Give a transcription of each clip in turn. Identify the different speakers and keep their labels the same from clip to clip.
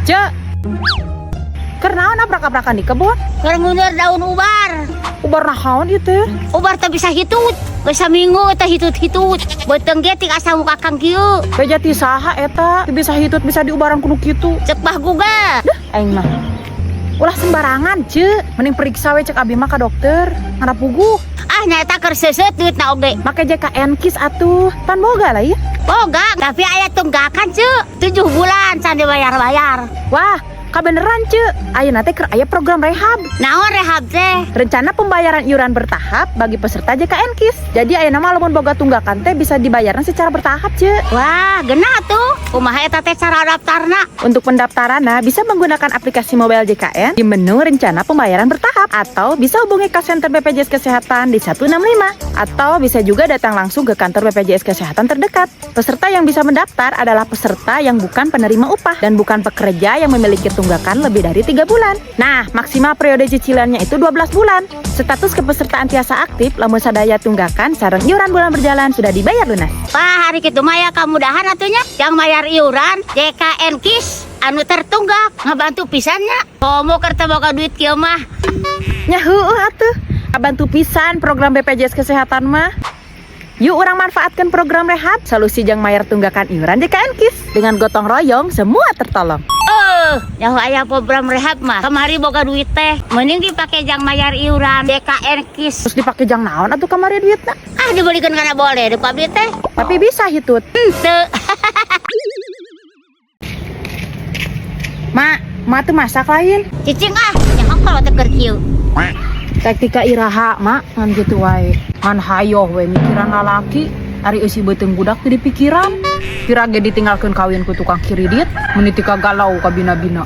Speaker 1: Cek. Keur naon abrak-abrakan di kebun?
Speaker 2: Keur ngundur daun ubar.
Speaker 1: Ubar naon ieu teh?
Speaker 2: Ubar teh bisa hitut. Geus saminggu teh hitut-hitut. Beuteung ge tik asa muka kang kieu.
Speaker 1: Beja ti saha eta? Teu bisa hitut bisa diubaran kudu kitu.
Speaker 2: Cek bah Google.
Speaker 1: Duh, aing mah. Ulah sembarangan, Cek. Mending periksa we cek abi mah ka dokter. Ngana puguh.
Speaker 2: Ah, nyata keur seuseut duitna oge.
Speaker 1: Make JKN KIS atuh. Pan boga lah ya.
Speaker 2: Boga, tapi aya tunggakan, Cek. 7 bulan can dibayar-bayar.
Speaker 1: Wah, kabeneran, Cek. Ayeuna teh keur aya program rehab.
Speaker 2: Naon rehab teh?
Speaker 1: Rencana pembayaran iuran bertahap bagi peserta JKN KIS. Jadi ayeuna mah lamun boga tunggakan teh bisa dibayarna secara bertahap, Cek.
Speaker 2: Wah, genah tuh. Kumaha eta teh cara daftarna?
Speaker 1: Untuk pendaftaran, nah, bisa menggunakan aplikasi mobile JKN di menu rencana pembayaran bertahap atau bisa hubungi call center BPJS Kesehatan di 165 atau bisa juga datang langsung ke kantor BPJS Kesehatan terdekat. Peserta yang bisa mendaftar adalah peserta yang bukan penerima upah dan bukan pekerja yang memiliki tunggakan lebih dari 3 bulan. Nah, maksimal periode cicilannya itu 12 bulan. Status kepesertaan tiasa aktif lamun sadaya tunggakan sareng iuran bulan berjalan sudah dibayar lunas.
Speaker 2: Wah, hari kitu mah ya kamudahan atunya yang bayar iuran JKN KIS anu tertunggak ngabantu pisannya. Komo keur teu boga duit kieu mah.
Speaker 1: Nya heueuh atuh. Bantu pisan program BPJS Kesehatan mah. Yuk urang manfaatkan program rehab solusi jang mayar tunggakan iuran JKN KIS. Dengan gotong royong semua tertolong.
Speaker 2: Eh, nyaho aya program rehab mah. Kamari boga duit teh, mending dipake jang mayar iuran JKN KIS.
Speaker 1: Terus dipake jang naon atuh kamari duitna?
Speaker 2: Ah, dibelikan kana boleh di abdi teh.
Speaker 1: Tapi bisa hitut.
Speaker 2: Henteu.
Speaker 1: Mak, mak tuh masak lain.
Speaker 2: Cicing ah, nyaho kalau teh keur kieu.
Speaker 1: Taktika iraha, mak, ngan gitu wae. Ngan hayoh we mikiran lalaki, ari eusi beuteung budak teu dipikiran. Pira ge ditinggalkeun kawin ku tukang kiridit, meuni tika galau ka bina-bina.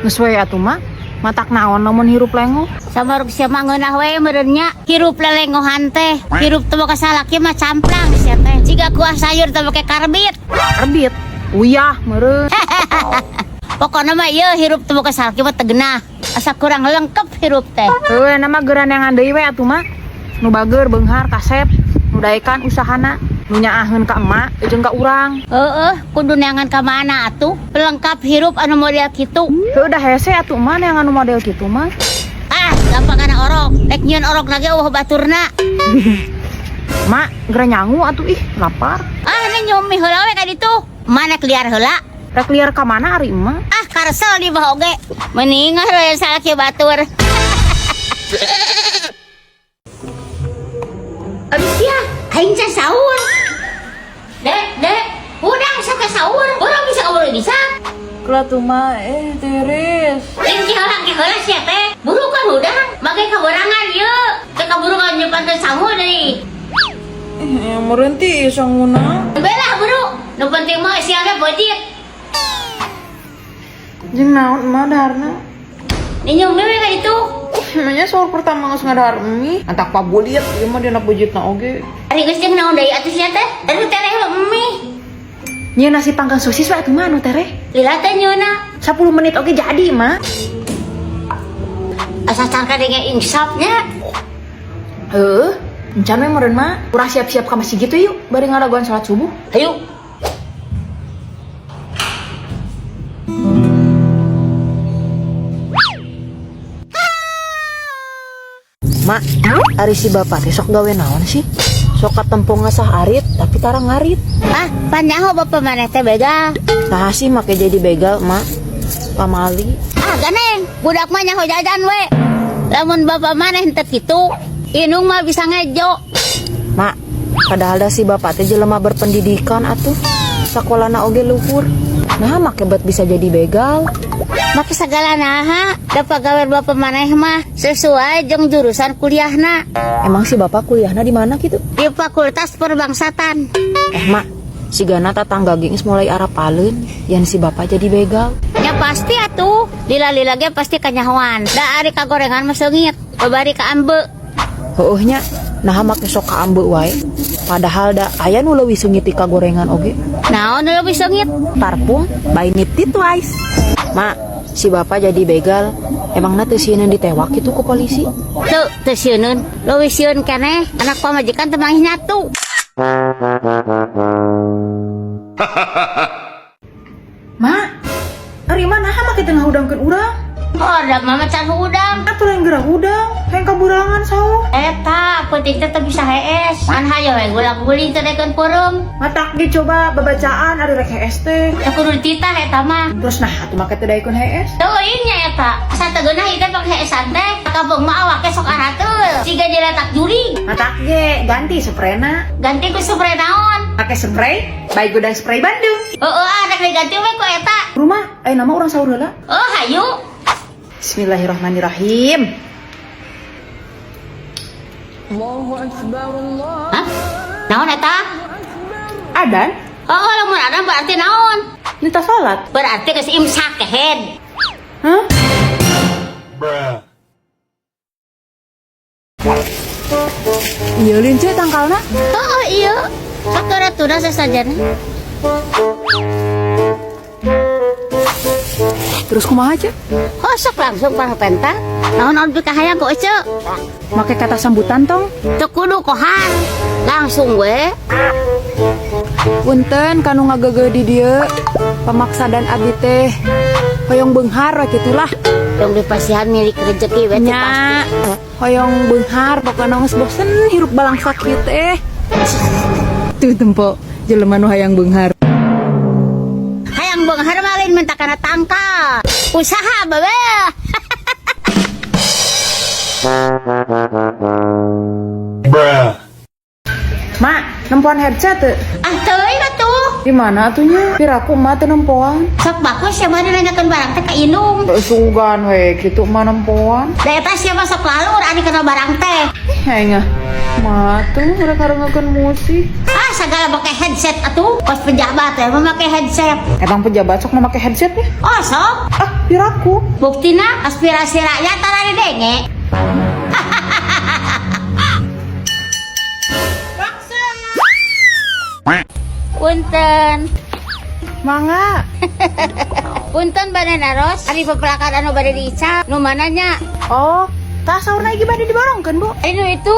Speaker 1: Geus we atuh, mak. Matak naon lamun hirup lengoh?
Speaker 2: Samaruk sia mah ngeunah we meureun nya. Hirup lelengohan teh. Hirup teu boga salaki mah camplang sia teh. Jiga kuah sayur teu make karbit.
Speaker 1: Karbit. Uyah meureun.
Speaker 2: Pokokna mah ieu hirup teu boga salaki mah teu genah. Asa kurang lengkap hirup teh.
Speaker 1: Heueuh nama geuran yang deui we atuh mah. Nu bager beunghar kasep, nu daekan usahana, nu nyaaheun ka emak jeung ka urang.
Speaker 2: Heeh, kudu neangan ka mana atuh? Pelengkap hirup anu model kitu.
Speaker 1: Heueuh da hese atuh mah neangan nu model kitu mah.
Speaker 2: Ah, gampang kana orok. Rek nyieun orok lagi eueuh baturna.
Speaker 1: Mak, geura nyangu atuh ih, lapar.
Speaker 2: Ah, ini nyumi heula we ka ditu. Mana liar heula?
Speaker 1: Rek liar ka mana ari emak?
Speaker 2: Ah, karesel di bawah oge. Mending ah salaki batur. Abis sia, aing can sahur. Dek, dek, udang sok sahur. Urang bisa ngobrol bisa.
Speaker 1: Kela tuh mah tiris.
Speaker 2: Lain heula ke heula sia teh. Buru kan udang, make kaborangan ieu. Teu kaburu kan nyepan teh sangu deui.
Speaker 1: Meureun ti sanguna.
Speaker 2: Belah buru. Nu penting mah sia ge bojit.
Speaker 1: Jeung naon emak daharna?
Speaker 2: Ninjung we ka ditu.
Speaker 1: Emangnya sahur pertama geus ngadahar mie? Antak pabuliet ieu mah dina bujitna oge.
Speaker 2: Ari geus jeung naon deui atuh sia teh? Aduh tereh mie.
Speaker 1: Nyieun nasi panggang sosis we atuh mah anu tereh.
Speaker 2: Lila teh nyieunna.
Speaker 1: 10 menit oge jadi, Mak.
Speaker 2: Asa cangka dengan insafnya.
Speaker 1: Heuh, encan we meureun mah. Urang siap-siap ka masjid gitu yuk, bari ngalaguan salat subuh.
Speaker 2: Ayo.
Speaker 1: Mak, ari si bapak teh sok gawe naon sih? Sok katempo ngasah arit, tapi tara ngarit.
Speaker 2: Ah, panyaho bapak maneh teh begal.
Speaker 1: Saha sih make jadi begal, Mak? Pamali.
Speaker 2: Ah, ganeng, budak mah nyaho jajan we. Lamun bapak maneh henteu kitu, indung mah bisa ngejo.
Speaker 1: Mak, padahal dah si bapak teh jelema berpendidikan atuh. Sakolana oge luhur. Nah, make bet bisa jadi begal.
Speaker 2: Make segala naha, da pagawe bapak maneh mah sesuai jeung jurusan kuliahna.
Speaker 1: Emang si bapak kuliahna di mana gitu?
Speaker 2: Di Fakultas Perbangsatan.
Speaker 1: Mak, sigana tatangga ge geus mulai arapaleun yen si bapak jadi begal.
Speaker 2: Ya pasti atuh, lila-lila ge pasti kanyahoan. Da ari kagorengan mah seungit, babari ka ambe.
Speaker 1: Heueuh nya, naha make sok ka ambe wae. Padahal da aya nu leuwih seungit ti kagorengan oge.
Speaker 2: Naon nu leuwih seungit?
Speaker 1: Parfum by Nifty Twice. Mak, si bapak jadi begal, emangna teu sieun ditewak kitu ku polisi?
Speaker 2: Teu, teu sieun. Leuwih sieun keneh, anak pamajikan teu manggih nyatu.
Speaker 1: Mak, ari Rima naha make teu ngahudangkeun urang?
Speaker 2: Oh, da mama can hudang.
Speaker 1: Atuh lain geura hudang, hayang kaburangan saur.
Speaker 2: Eta, penting teh teu bisa hees. Kan hayo we gulang-guling teh daekeun peureum.
Speaker 1: Matak ge coba babacaan ari rek hees teh.
Speaker 2: Teu kudu dititah eta mah.
Speaker 1: Terus nah atuh make teu daekeun hees.
Speaker 2: Teuing nya eta. Asa teu geunah ieu teh pang heesan teh. Kampung mah awake sok arateul. Siga diletak jurig.
Speaker 1: Matak ge ganti sprayna.
Speaker 2: Ganti ku spray naon?
Speaker 1: Pakai spray by Gudang Spray Bandung.
Speaker 2: Heeh, ah rek diganti we ku eta.
Speaker 1: Rumah, ayeuna mah urang sahur heula.
Speaker 2: Oh, hayu.
Speaker 1: Bismillahirrahmanirrahim.
Speaker 2: Hah? Naon eta?
Speaker 1: Adan,
Speaker 2: Oh, lamun adan berarti naon?
Speaker 1: nita salat.
Speaker 2: Berarti geus imsak head.
Speaker 1: Hah?
Speaker 3: Bruh.
Speaker 1: Iya lince tangkalna.
Speaker 2: Oh, iya. Kakeureutuna sasajana.
Speaker 1: Terus kumaha aja?
Speaker 2: Oh, sok langsung penta. Naon naon kahayang ku ece?
Speaker 1: Make kata sambutan tong.
Speaker 2: Teu kudu kohar. Langsung we.
Speaker 1: Punten kanu ngagegeuh di dieu. Pamaksadan abdi teh hoyong beunghar we kitulah.
Speaker 2: Tong dipasihan milik rezeki we teu
Speaker 1: Nya,
Speaker 2: pasti.
Speaker 1: hoyong beunghar pokona geus bosen hirup balangsak kieu teh. Tuh tempo jelema nu hayang beunghar.
Speaker 2: Hayang beunghar mah lain minta kana tangkal. Usaha babe.
Speaker 3: Bruh.
Speaker 1: Mak, nempoan headset teu?
Speaker 2: Ah, teuing atuh.
Speaker 1: Di mana atunya? Piraku emak teu nempoan.
Speaker 2: Sok bagus sia mah nanyakeun barang teh ka indung.
Speaker 1: Sugan we kitu mah nempoan.
Speaker 2: Da eta sia mah sok lalur ari kana barang teh.
Speaker 1: Ih, aing mah tuh mereka ngadengekeun musik.
Speaker 2: Ah, sagala make headset atuh. Kos pejabat teh mah make headset.
Speaker 1: Emang pejabat sok make headset ya?
Speaker 2: Oh, sok.
Speaker 1: Ah, piraku.
Speaker 2: Buktina aspirasi rakyat tara didenge. Punten.
Speaker 1: Mangga.
Speaker 2: Punten bade naros. Ari pepelakan anu bade diical. Nu mana nya?
Speaker 1: Oh, tah saurna iki bade diborongkeun, Bu.
Speaker 2: Ari nu itu.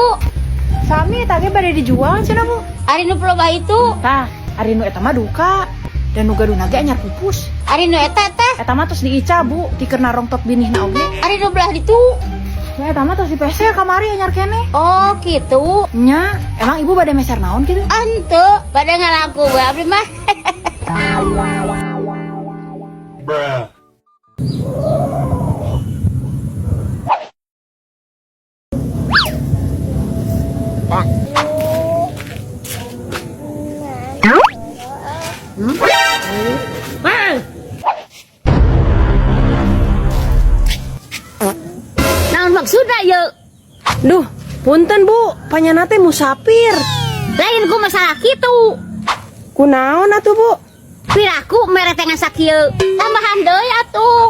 Speaker 1: Sami tah ge bade dijual cenah, Bu.
Speaker 2: Ari nu peloba itu.
Speaker 1: Tah, ari nu eta mah duka. Dan nu gaduhna ge anyar pupus.
Speaker 2: Ari nu eta teh.
Speaker 1: Eta mah tos diical, Bu, tikeurna rongtot binihna oge.
Speaker 2: Ari nu belah ditu.
Speaker 1: Ya eta mah tos dipeser kamari anyar keneh.
Speaker 2: Oh, gitu.
Speaker 1: Nya, emang ibu bade meser naon kitu?
Speaker 2: Ente, bade ngalaku we abdi mah.
Speaker 3: Bruh.
Speaker 2: Naon maksudna ye?
Speaker 1: Duh, punten Bu, panyana teh musafir.
Speaker 2: Lain ku masalah kitu.
Speaker 1: Kunaon atuh, Bu?
Speaker 2: Piraku mere teh ngan sakieu. Tambahan deui atuh.